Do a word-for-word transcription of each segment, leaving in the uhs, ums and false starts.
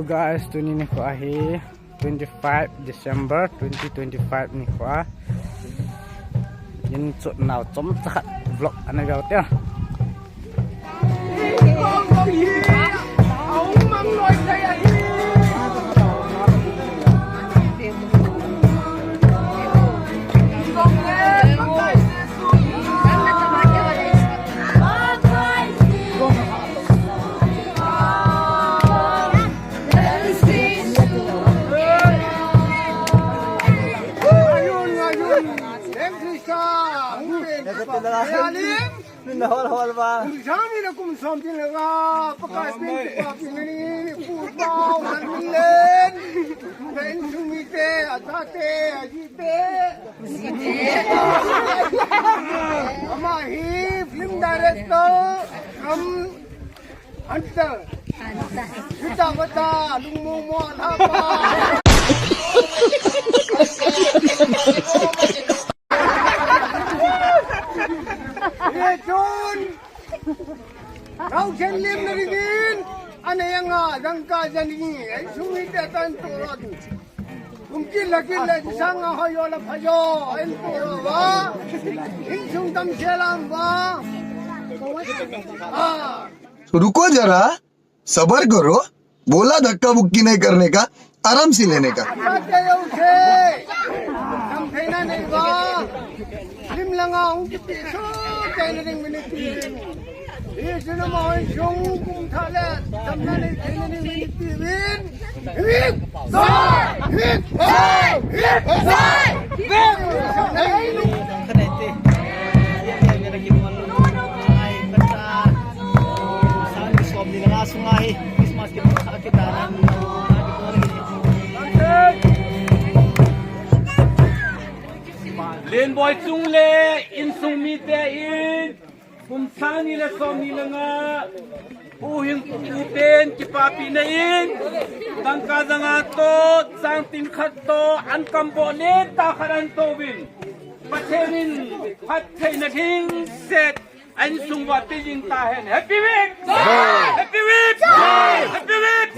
Guys, tuni nikho ahi, twenty-five December twenty twenty-five nikho a. Yin chot nau chomcha khat vlog ana veu te. Ayun, ayun. Thank you, sir. Ayun. Min na hol hol ba. Kum sang ni le kum som tin le nga. Pakai pen kipapi ni pu pau han min len. Pen sung mi te, ata te, aji te. Ama hi film director, um, Anta. Anta. Sita bata, lungmong mo, lapa. Ye chun. Kau chen lim na ringin. Ana yanga, dangka jan ringin. Ai sumi te tan to ro tu. Kum kil la kil la, sang a hoyo la phayo. Ai to ro ba. In sung tam chelam ba. Ah. रुको जरा, सबर करो, बोला धक्का मुक्की नहीं करने का, आराम से लेने का। Lenboi chung le insung mite in kum sang ni le som ni le nga, Pu Hing Pu pen kipapi na in, dangka janga to, sang tin khat to, an kam bo le ta khat an to vin. Pathen in phattheina ding set, an sung va ti jing ta hen. Happy week! Happy week! Happy week!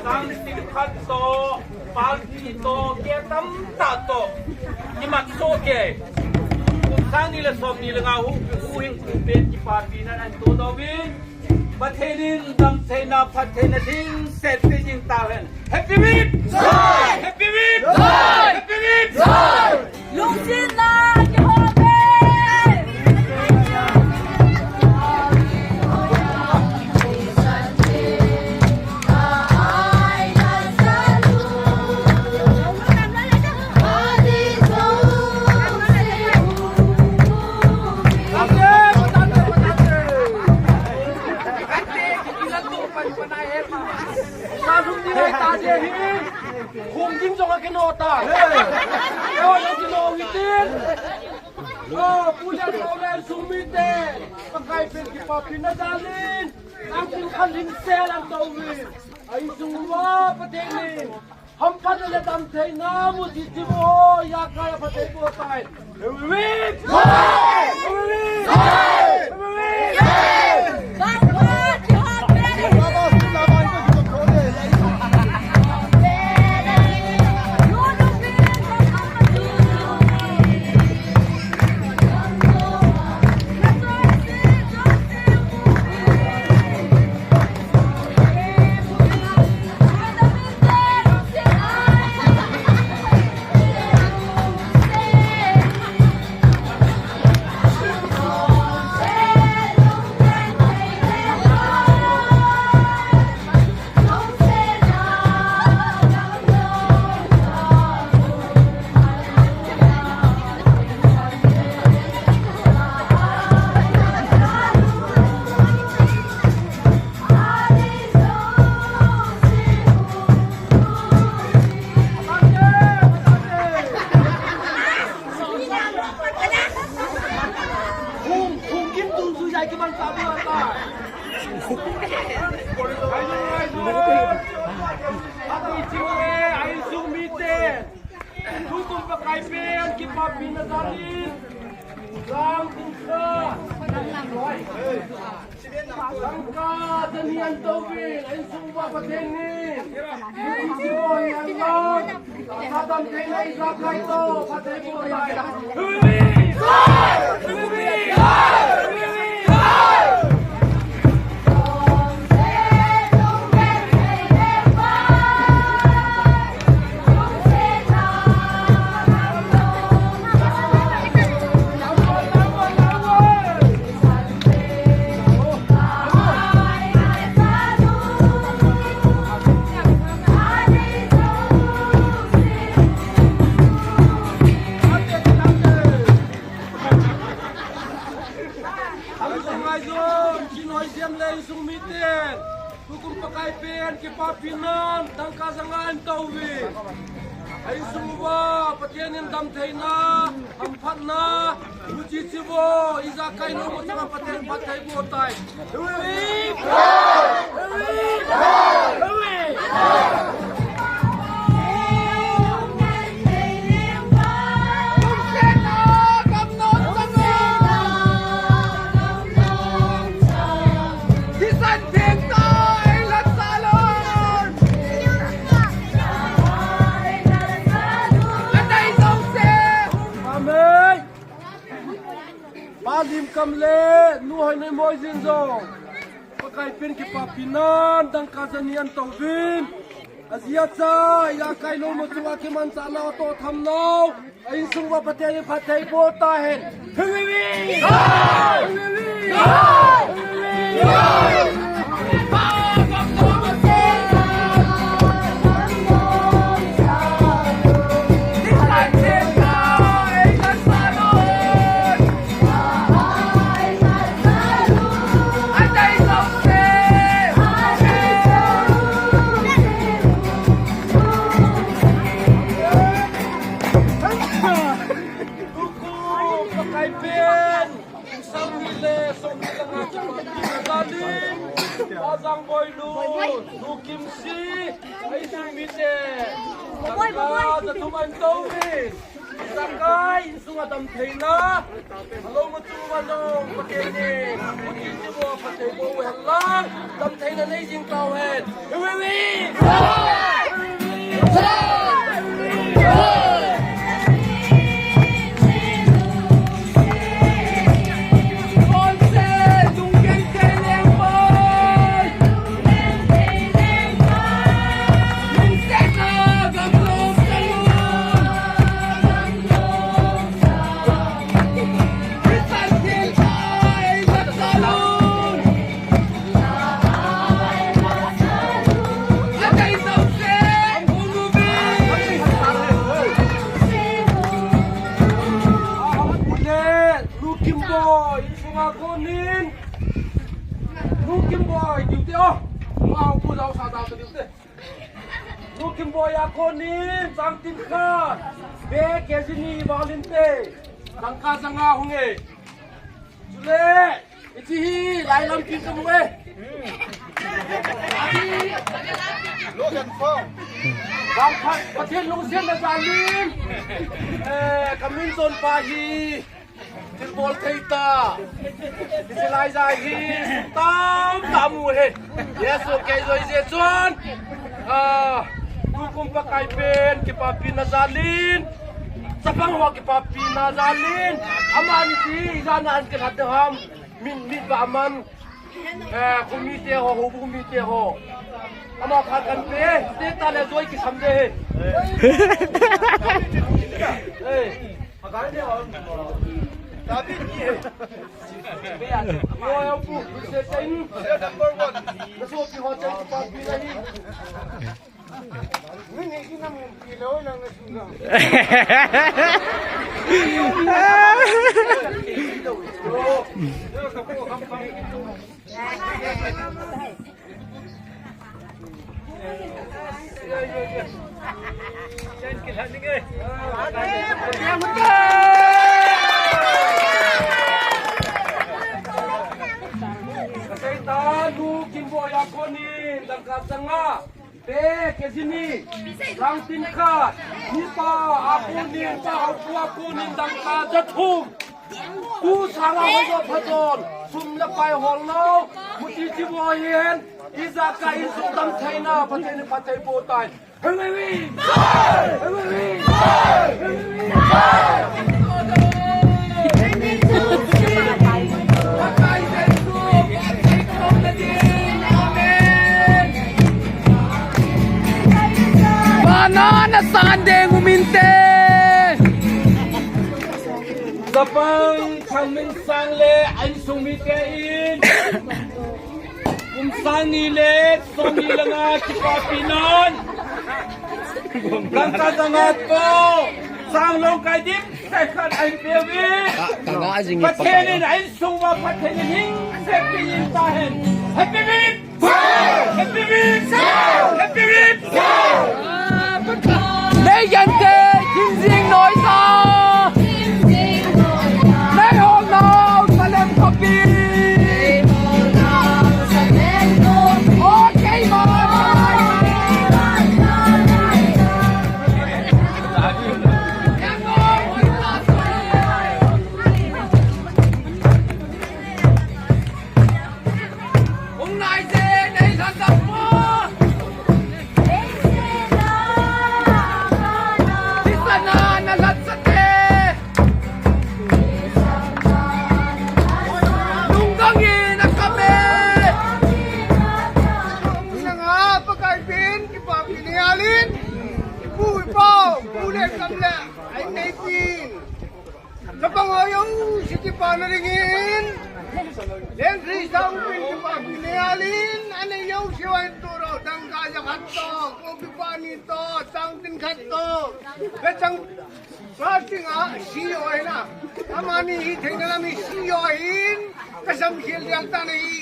Sang tin khat to, party to, ke tam ta to. Ni mat so ke. Kum sang ni le som ni le nga hu, hu hing hu pen kipapi na an to do vin. Pathen in damtheina, phattheina ding set ti jing ta hen. Happy week! Joy! Happy week! Joy! Happy week! Joy! Lungsetna kihou ve. Sa lum ni ngai ta je hi. Khum ding jong a kino ta. Yo, yo kino ngi tin. Oh, pu le ko le sung mite. Pakai pen kipapi na dalin. Ang tin khan hin sel ang to win. Ai sung wa pa te ni. Hamphat le damtheina mu ti ti mo, ya ka ya phatthei bo tai. Every week! Every week! Every week! Kipapina jalin, Jangkho, Langka, Jani an touvin, a insung uva Pathen in, Pathen in, Adam theina ijakai to, Pathen in, Insung ngaijom, chin hoi siam le insung miten. Tukum Pakai pen, kipapina, dangka janga in touvin. A insung uva, Pathen in damtheina, hamphatna, muchi chivo, ijakai lou mo chunga Pathen phattheiboh tai. Amen. Pa Limkam le Nu Hoinei Moijin jong, Pakai pen kipapina, dangka jani an touvin. Ajeh chu, ijakai lou mo chunga kimanchah nau, toh tham nau, a insung uva Pathen in phattheiboh tahen. Tukum Pakai pen, Somni le somni le nga chapang jalin, Pa Jangboilun, Nu Kimsi, a insung mite, dangka jathum an touvin, ijakai insung a damtheina, alou mo chunga jong Pathen in, Pathen in mo phattheiboh u hen lang, damtheina nei jing tauhen. Nu Kimboi, insung a kon in. Nu Kimboi, duty o. Mau pu dau sa dau duty. Nu Kimboi a kon in, chang tin khat. Be K G ni valin te. Dangka janga hung e. Chule, hiche hi, lai lam pi kamu e. Logan Phong. Bang pha, Pathen lungsetna jalin. Eh, kamin chon pa hi. Thilbol thei ta. Hiche lai jai hi. Tam ta mu he. Jesu kei joi je chun. Ah, tukum Pakai pen, kipapina jalin. Chapang ho kipapina jalin. Amani ti, ijat a an kilhat ding ham. Min, min ba man. Eh, kum mite ho, houbung mite ho. Ama phat kan pe, te ta le joi kisam de he. Eh. Yo, yo, pu, se chen. Na so pi ho chen pa pi na hi. Kasei ta, Nu Kimboi a kon in, dangka changa. Eh, kejini, sang tin khat, nipa, apu nin, pa, apu, apu nin, dangka, ja thum. Kusanga hojo phajon, sum le pai hol lou, muti chi bo hin, ijakai insung damtheina, Pathen in phatthei boh tai. Hei, hei, hei. Hei, hei, hei. Banana Sunday nguminte. Chapang Thangminsang le a insung mite in kum sang ni le som ni le nga kipapi nan, dangka ja nga toh chang longkai dimset khat ahin peuvin. Pathen in a insung uva phatthei in hing set peh in tahen. Happy Whip! Happy Whip! Happy Whip! Nei gente, Kimjing Noisa! Nei hol nau, Salem Khopi! Okay, man! Hung nai je, nei lhasam mo. Kisana na lhatsate. Lungdong in a kame. Nanga Pakai pen kipapi nei alin. Ipu ipa, pu le kam le, ai nei pin. Chapang ho jouse kipana dingin, Lengkhristau pen kipapi nei alin, anei jouse uva hin toro, dangka ja khat toh, kopi pani toh, chang tin khat toh, le chang, sa ting a, si jo ahin a, amani hi theina lam hi si jo ahin, kasam khel dial tan ahi.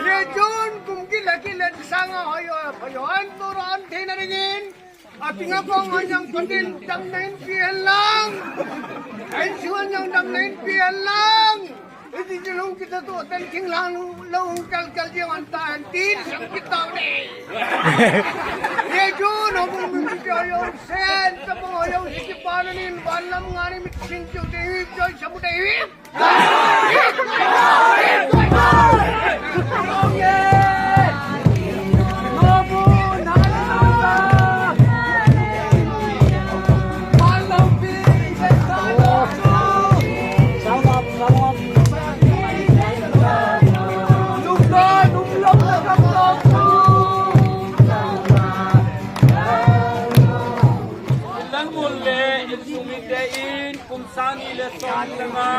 Lechun kum kit le kit le sanga hoi hoi hoi hoi an toro an theina dingin. Ating a kong hoi jong Pathen damna hin pi hen lang. Ain su hoi jong damna hin pi hen lang. Iti chilung kita to ten thing lang lou kal kal jeng an ta an tin sang kita ne. Lechun ho bung min kita ho jouse, chapang ho jouse kipana nin van lam ngani mit sing chu de hi, joy samu de hi. Langmul le insung mite in kum sang ni le som ni le nga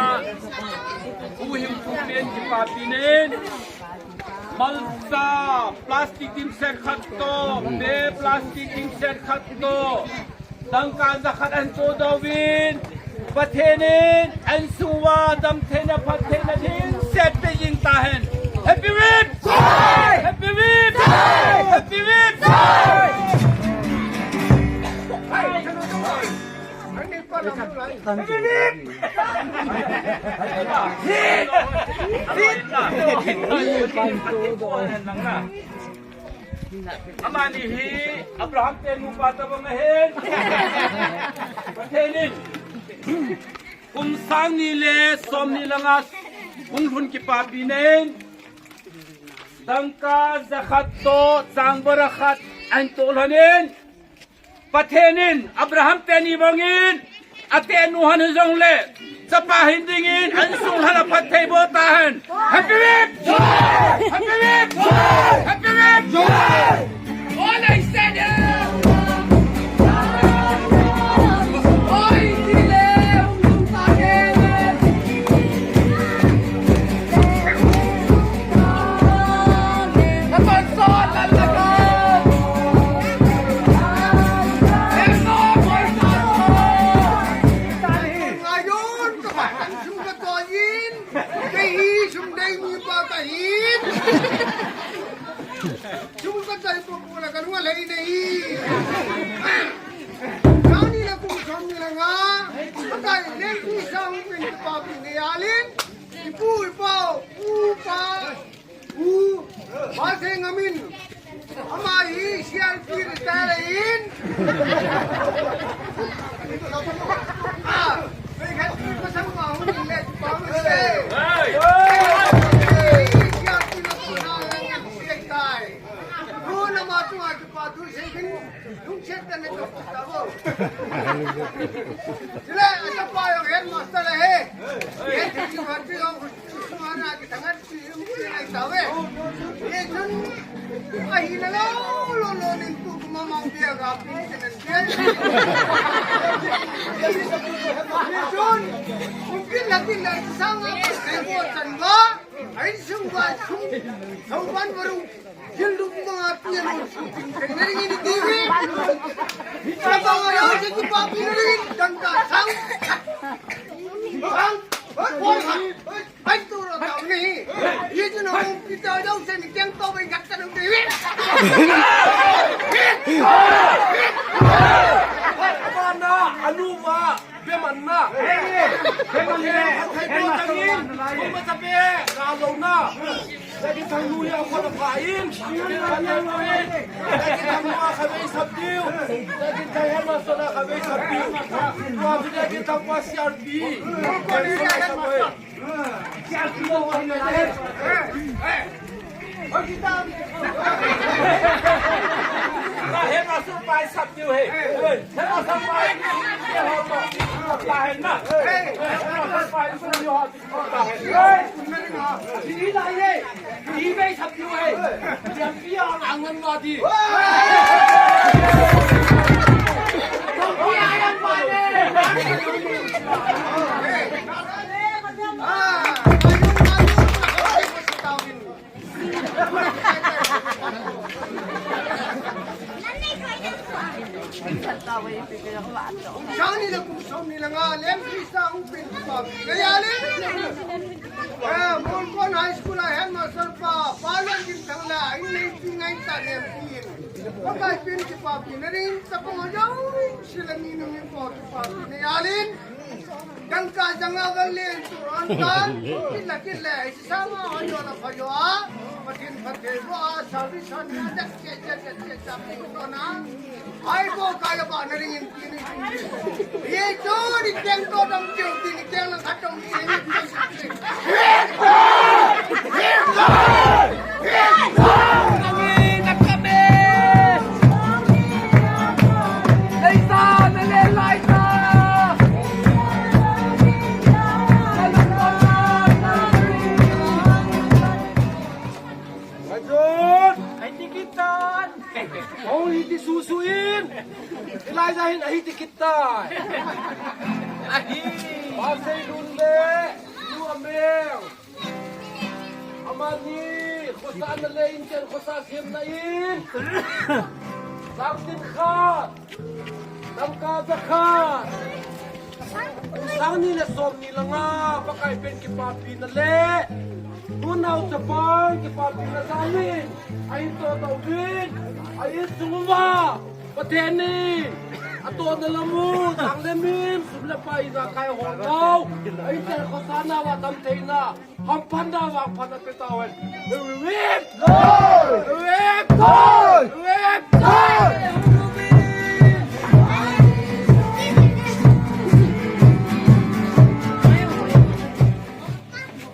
huhhing thupen kipapi nen, malcha plastic dimset khat toh, be plastic dimset khat toh, dangka ja khat ahin todoh uvin, Pathen in a insung uva damtheina phattheina dimset peh jing tahen. Happy Whip! Happy Whip! Happy Whip! Amani hi Abraham te nupa tabang ahin. Pathen in kum sang ni le som ni le nga hung lhun kipapi nen, dangka ja khat toh, changbara khat ahin toh lhonin, Pathen in Abraham teni bangin atenu hon hijongle, chapa hin dingin a insung lhan a phatthei boh tahen. Happy Whip! Happy Whip! Happy Whip! All I said is, oi, dile, um, ta, ke, le. Kani la kum som ni le nga, Pakai Lengkhristau pen kipapi nei alin, ipu ipa, u Pasal ngamin. Ama hi C R P retire in. Ah, may khat ki pasang ma hung le pa ma se. Hey! C R P na ko na lang yang siya tai. Ko na ma tu a tu pa tu se kin. Lungset tah le to ta bo. Sila, asa pa jong headmaster ahi. Ye, ti ti ha ti jong, sumana ki thangat ti, ti nai ta ve. Ye chun, ahi na lo, lo, lo, nin tu kuma ma bia ga pi ti nen bia. Ye chun, mungkin lagi na sang apa, kai bo chan ba. Ai sung ba, sung, sung ban baru. Jil dum ma pi lo shooting kai na ring in ti ve. Ni cha ba wa ya se ki pa pi na ring in dangka sang. Sang. Oi, oi, oi. Ai tu ro ta ni. Ye tu na hung pi ta dau se ni keng to bai gat ta dau ti ve. Ba na, anu ma. Bemanna. Beman le. Thei ko tangin, ko ma ta pe, ka lo na. Lagi thang nu ya ko na pa in. Lagi thang nu a kha vei sap diu. Lagi thang he ma so na kha vei sap diu. Ko a lagi thang pa C R P. Ko ni ya ko. Sangni le kum somni le nga, Leng Krista hung pen kipapi na jal in. Eh, Molkon High School a headmaster pa, Pa Lengginthang la, in nei pi ngai ta nem pi in. Pakai pen kipapi na ding, chapang ho jouse le minu mipa kipapi na jal in. Dangka janga gal len tu ron tan, kit la kit le, isi sama ho jo la pha jo a, Pathen phatthei boh a, service hon na dak che che che che che pi ko na. Ai ko ka ya ba na ring in ti ni. Ye jo ni keng to dam che ti ni keng la khat dam ni. Ngajun! Ahi ti kit tan! Hong hi ti susu in! Elijah hin ahi ti kit tan! Ahi! Pasal dun le! Lu amel! Amani, khosa na le in chen khosa sem na in. Sang tin khat. Dangka ja khat. Sangni le somni le nga, Pakai pen kipapi na le. Tunau chapang kipapi na jal in. Ahin to to vin. Ahin sung uva. Pathen in. Ato na lamu. Sang le min. Sum le pai ja kai hol nau. Ahin chen khosa na va tam thei na. Hamphatna vangphatna pe tahen. Hurry up! Hurry up! Hurry up!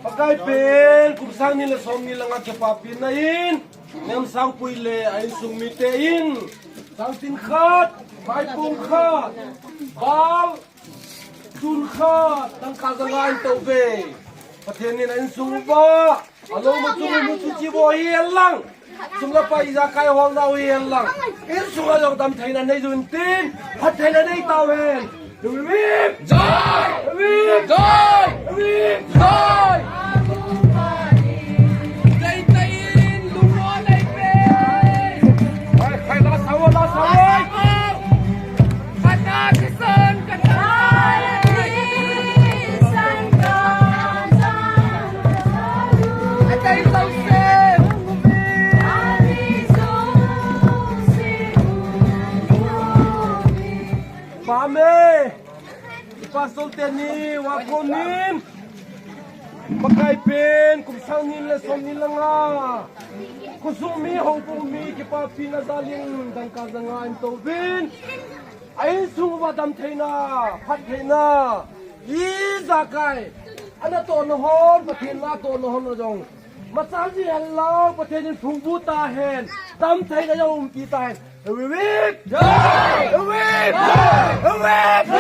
Pakai pen, kum sangni le somni le nga kipapina in, Nemsangpui le a insung mite in, sang tin khat, maipung khat, bal, Tun khat, dangka ja nga in to ve. Pathen in a insung uva. Alou ma chu mu chu chi bo hi hen lang. Sum le pai ja kai hol nau hi hen lang. Insung a jong tam theina nei jun tin. Phat theina nei tau hen. Vim! Jai! Vim! Jai! Vim! Jai! Dei dei in lung o nei pe. Hai, hai, la sa o, la sa o. Pame, Pastor teni, wa konin. Pakai pen kum sang ni le som ni le nga, khosung mi, houbung mi kipapina jal in dangka ja nga ahin touvin, a insung uva damtheina, phattheina, ijakai ana tohna hon, Pathen in atohna hon jong machal ji hen lang, Pathen in phungvuh tahen, damtheina jong umpi tahen. Awake! Awake! Awake!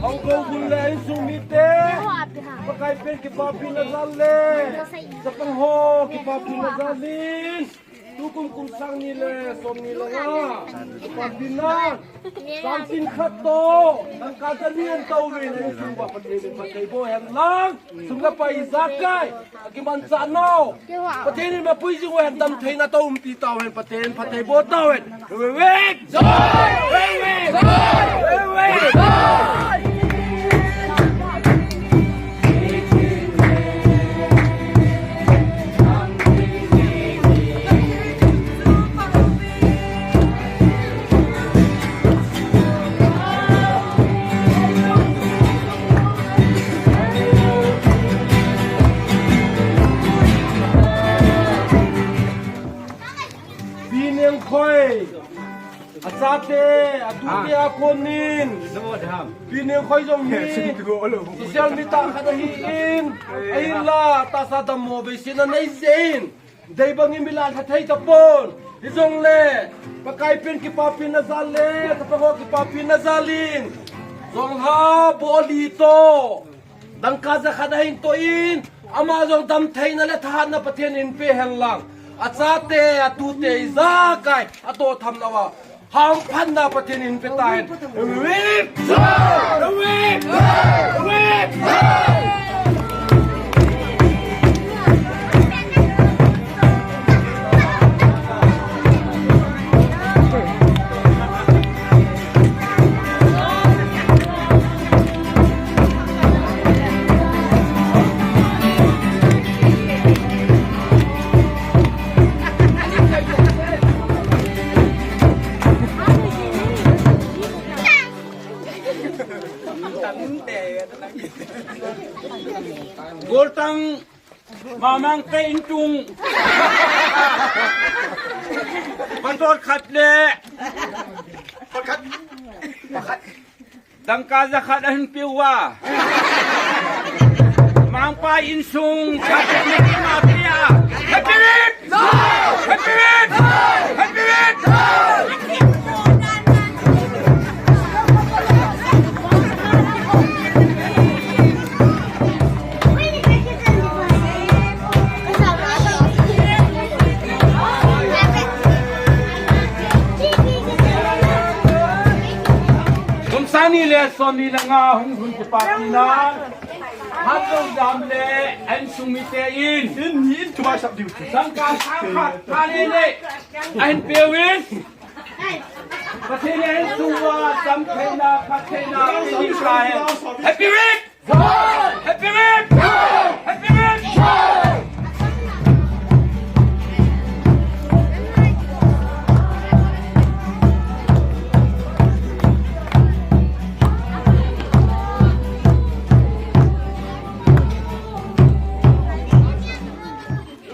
Hong ko bul le insung mite, Pakai pen kipapina jal le, chapang ho kipapina jal in, tukum kum sang ni le som ni le nga, kipapina, sang tin khat toh, dangka ja ni ahin touvin, insung uva Pathen in phatthei boh hen lang, sum le pai ijakai, akimanchah nau, Pathen in mapui jing uhen, damtheina toh umpi tauhen, Pathen in phatthei boh tauhen. Awake! Awake! Awake! Pi Nengkhoi, achate, atute a konin. Pi Nengkhoi jong hi social media khat ahin, ahinla tahsa dammo veisetna nei jeh in, dei bangin milan lha thei tapon. Hijongle Pakai pen kipapina jal le, chapang ho kipapina jal in, jonglha boli toh, dangka ja khat ahin toh in, ama jong damtheina le thahatna Pathen in pe hen lang, achate, atute ijakai atoh tham nauva hamphatna Pathen in pe tahen. Awake! Awake! Awake! Goltang Mamang te intung. Patot khat le. Pakhat. Pakhat. Dangka ja khat ahin peuva. Mangpa insung. Khat le ma pia. Happy Week! Happy Week! Happy Week! Kum sang ni le som ni le nga hung hun kipapina. Hatlo jam le insung mite in. In, in, tu ba sap diu. Dangka sang khat, khat le le. Ahin peuvin. Pathen in insung uva damtheina, phattheina, peuvin. Happy Week! Happy Week! Happy Week!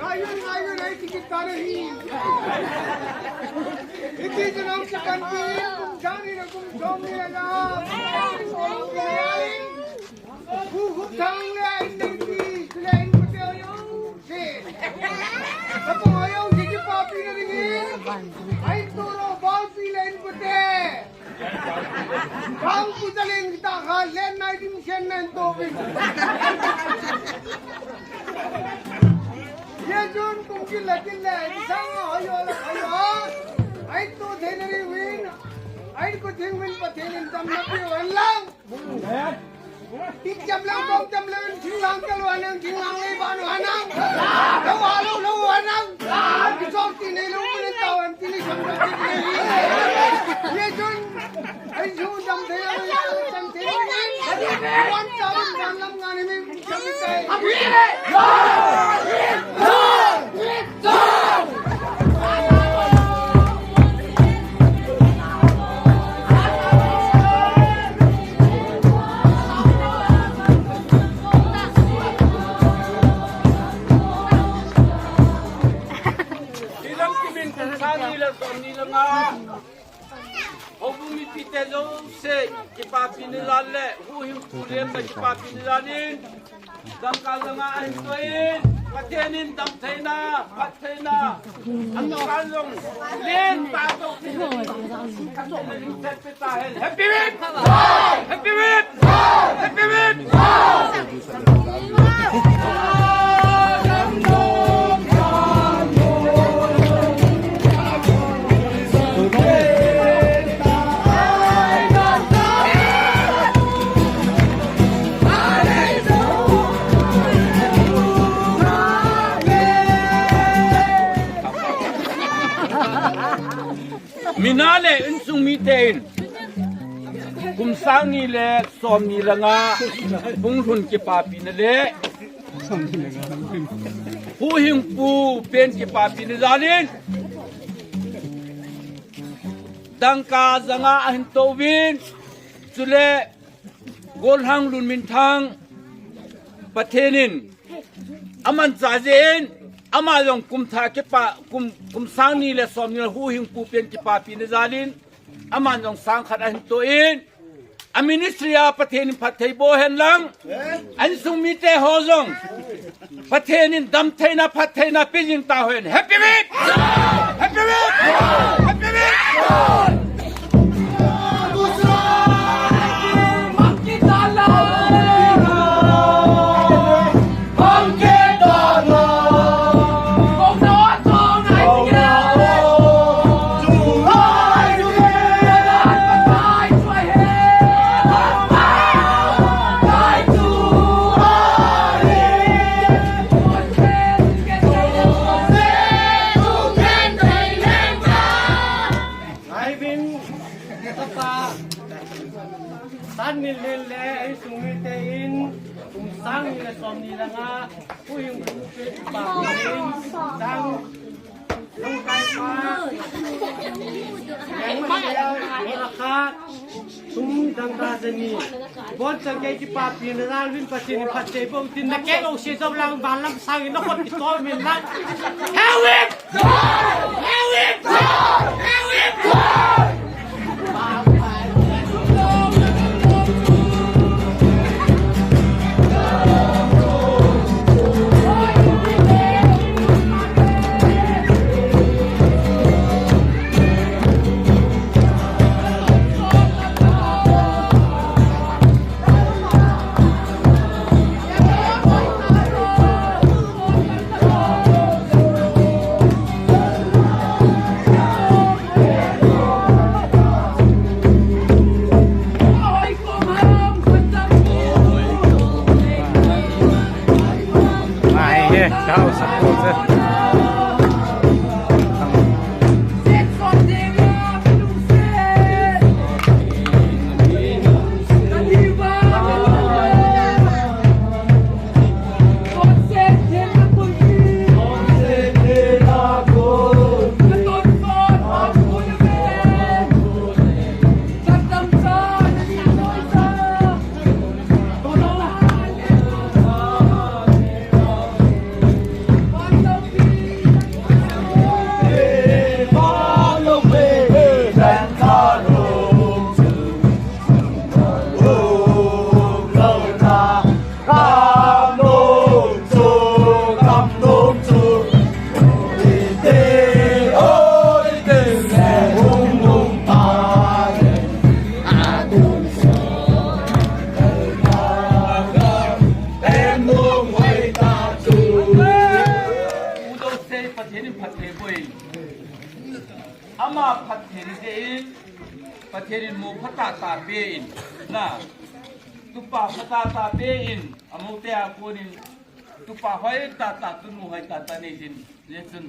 Ngaiun, ngaiun, ei tikit tana hi. Hiti chun ahung kipan tin, kum sang ni le kum som ni le nga. Hu hu thang le in nei pi, le in pute o yo. Si. Kapo o yo, si kipapina dingin. Ai tu ro, bol pi le in pute. Bang pu talin kita kha len nai ding sen nai to bin. Ye chun kum kit le kit le, insang a hoiho le hoiho. Ai tu thei le ri win. Ai ku thing win Pathen in tam na pi wan lang. Ti cham le, bom cham le, thing lang kal wan nang, thing lang le ban wan nang. Lo wa lo, lo wan nang. Ki chok ti nei lo, ni tao an ti ni cham lo ti nei. Ye chun, ai chu cham thei, ai chu cham thei. Wan cham, cham lam ngan ni. Hilang kimin kum sang ni le som ni le nga. Houbung mipite jouse, kipapina jal le, huhhingpu lenna kipapina jal in, dangka janga ahin toh in, Pathen in damtheina, phattheina, anung kan jong, lentah toh, Happy Whip! Happy Whip! Happy Whip! Mina le insung miten kum sang ni le som ni le nga hung lhun kipapina le huhhingpu pen kipapina jal in dangka janga ahin toh uvin, chule Golhang Lunminthang Pathen in aman cha jeh in, ama jong kum thah kipa, kum, kum sang ni le som ni le huhhingpu pen kipapina jal in, aman jong sang khat ahin toh in, a ministry a Pathen in phatthei boh hen lang, insung mite ho jong Pathen in damtheina, phattheina pe jing tauhen. Happy Whip! Happy Whip! Happy Whip! Aivin, tapa, San Nilhel le insung mite in, kum sang ni le som ni le nga, huhhingpu pen kipapina in, sang, sang kai pa, yang ma ya, khat, tum dangka jani. Bon chang kei kipapina jal uvin Pathen in phatthei boh tin na kei lo se jom lang ban lam sang in na khut kitol min lang. Hell with God! Hell with God! Hell with God! Pathen in mo phatah tah apen, na, tupa phatah tah apen, amau te a konin tupa hoi tah tah, tunu hoi tah tah nei jin. Hijeh chun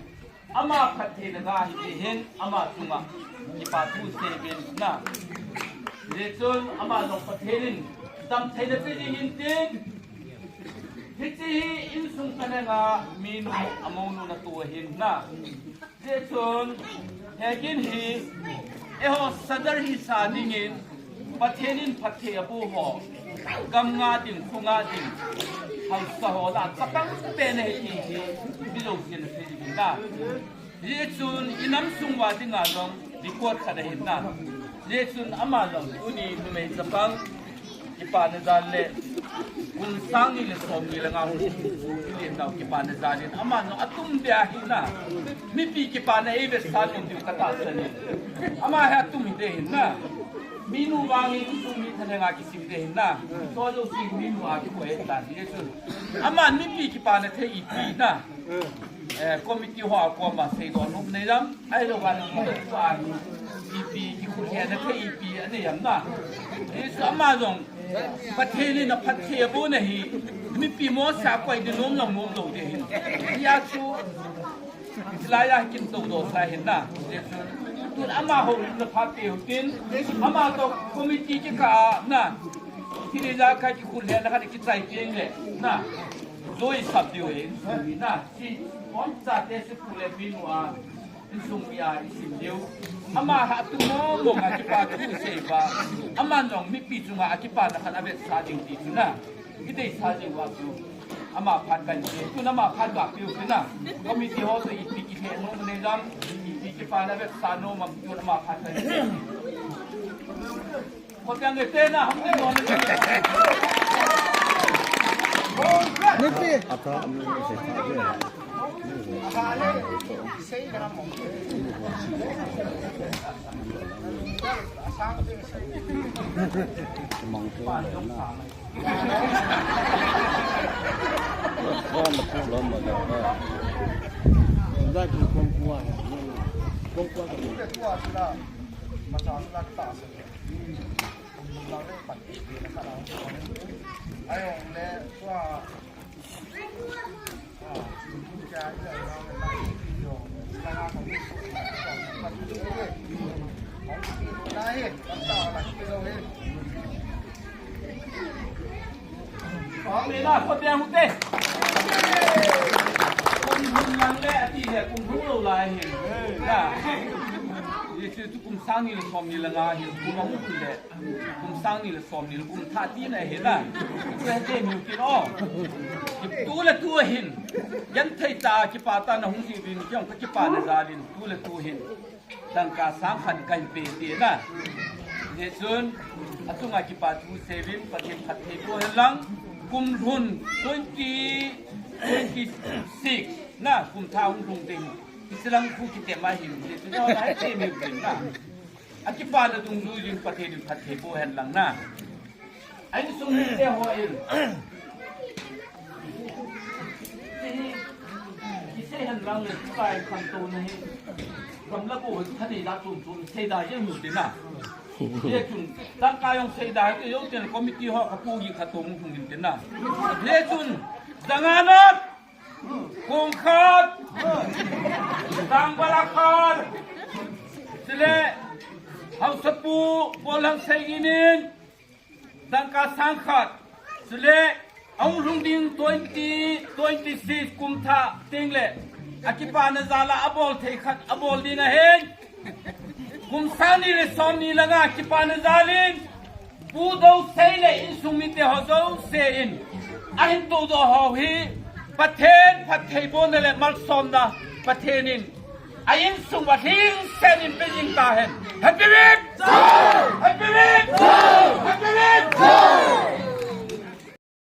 ama phattheina ga hi ti hin ama chunga kipa thu seuvin, na. Hijeh chun ama jong Pathen in damtheina pe ding in tin, hiche hi insung kanenga minu, amonu natoh ahin, na. Hijeh chun, hegin hi, eiho sadar hisa dingin, Pathen in phatthei aboh ho, gam nga ding, kho nga ding, haosa ho lah a chapang pen ahi ti hi, mi jousen asei ding na. Hijeh chun, inam sung uva dinga jong, record khat ahin na. Hijeh chun, ama jong, tuni numei chapang, kipana jal le, kum sang ni le som ni le nga hung, kipana jal in, ama jong atum dia ahi na. Mipi kipana eivetsah nom diu katahsan in. Ama hi atum hiding ahin na. Minu vangin insung mi thanenga kisim ding ahin na. Chujou sing minu a kikoi tan. Hijeh chun, aman mipi kipana thei ipi na. Eh, committee ho a koma seidoh nom nei lam, ahilou vale, ipi kikhut hena thei ipi anei am na. Hijeh chun ama jong, Pathen in aphatthei abohna hi, mipi mosa koi ding nom lou, nom lou ding ahin. Hijeh chun, hilai a hi kin toudoh sa ahin na. Hijeh chun, tun amaho hin na phat peh u tin, ama toh committee kikah a na. Thil ijakai kikhut hena khat kichai teng le, na. Jui sap diu ahi, insung mi na. Chi, om chate si pu le minu a, insung mi a isim diu. Ama hi atum mong mong a kipa thu sei uva. Aman jong mipi chunga akipana khat avetsah ding ti chu na. Ideisah diu ahi chu. Ama phat kahin sei. Tun ama phat kapeh u tin na. Committee ho toh ipi kiheh nom nei jam. Ipi kipana vetsah nom am, tun ama phat kahin sei. Nipi. Kum lhun lang le ati le, kum lhung lou lai hin. Na. Hichu kum sang ni le som ni le nga hin, kum ahung lhun le. Kum sang ni le som ni le kum thah tina ahi na. Tu hete miu kin o. Tu le tu ahin. Genthei tah a kipa tah a nahung jih uvin, kei jong kakipana jal in, tu le tu hin. Dangka sang khat kahin pe ti na. Hijeh chun, achunga kipa thu seuvin, Pathen phatthei boh hen lang. Kum lhun twenty twenty-six na, kum thah hung lhung ding. Hiche lang khu kitem ahin, hijeh chun, hete miu kin na. Akipana dungjui jin Pathen in phatthei boh hen lang na. A insung mite hon. Kisei hen lang le, kipa khantouna hi. Gamla ko thanei da chom chom seida jeng u tin na. Hijeh chun, dangka jong seida, kei jong tin committee ho kapu hi khat tong thung in tin na. Hijeh chun, janga na Kong khat, Tangvala khat, chule Haosapu Bolhangsei in in, dangka sang khat, chule ahung lhung ding twenty twenty-six kum thah teng le, akipana jal a abol thei khat abol ding ahin. Kum sang ni le som ni le nga kipana jal in, Pu Dousei le insung mite ho jouse in, ahin toudoh ho hi, Pathen phattheibohna le malsomna, Pathen in a insung uva lhingset in pe jing tahen. Happy Week!